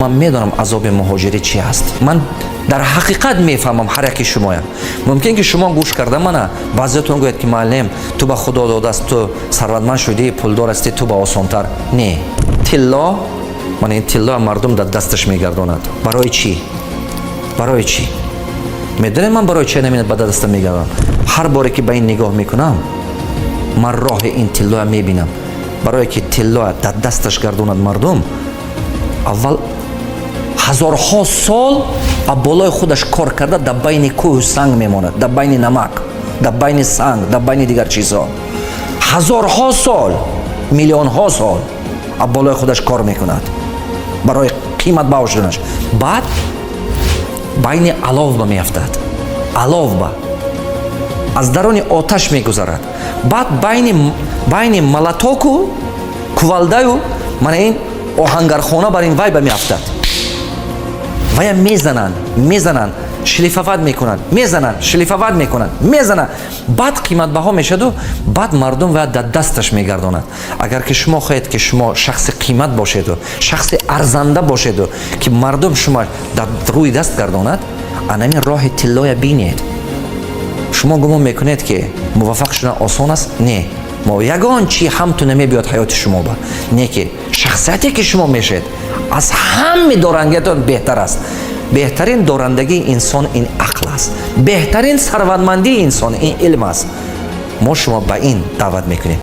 Ман медонам, азоби муҳоҷирӣ чи аст. Ман дар ҳақиқат мефаҳмам ҳар яки шумоям. Мумкин ки шумо гӯш карда мана баъзеатон гӯяд, ки муаллим, ту ба Худо додааст, ту сарватманд шудӣ, пулдор ҳастӣ, ту ба осонтар. Не, тилло, мана ин тилло мардум дар дасташ мегардонад. Барои чӣ? Барои чӣ? Медонед, ман барои чи наминад ба дастам мегардонам? Ҳар боре ки ба ин нигоҳ мекунам, ман роҳи ин тиллоя мебинам. Барое ки тиллоя дар дасташ гардонад мардум, аввал ҳазорҳо сол а болои худаш кор карда, дар байни кӯҳу санг мемонад, дар байни намак, дар байни санг, дар байни дигар чизҳо. Ҳазорҳо сол, миллионҳо сол а болои худаш кор мекунад барои қиматбаҳо шуданаш. Баъд байни алов ба меафтад, алов ба аз дарони оташ мегузарад. Баъд байни молотоку кувалдаю мана ин оҳангархона бар ин вай ба меафтад. Вая мезананд, мезананд, шлифовать мекунанд, мезананд, шлифовать мекунанд, мезананд. Баъд қиматбаҳо мешаду баъд мардум вая дар дасташ мегардонад. Агар ки шумо хоҳед, ки шумо шахси қимат бошеду шахси арзанда бошеду, ки мардум шумо дар рӯи даст гардонад, анамин роҳи тиллоя бинед. Шумо гумон мекунед, ки муваффақ шудан осон аст? Не, мо ягон чи ҳамту намебиёд ҳаёти шумо ба. Не ки шахсияте, ки шумо мешед, аз ҳами дорангиятон беҳтар аст. Беҳтарин дорандагии инсон ин ақл аст, беҳтарин сарватмандии инсон ин илм аст. Мо шумо ба ин даъват мекунем.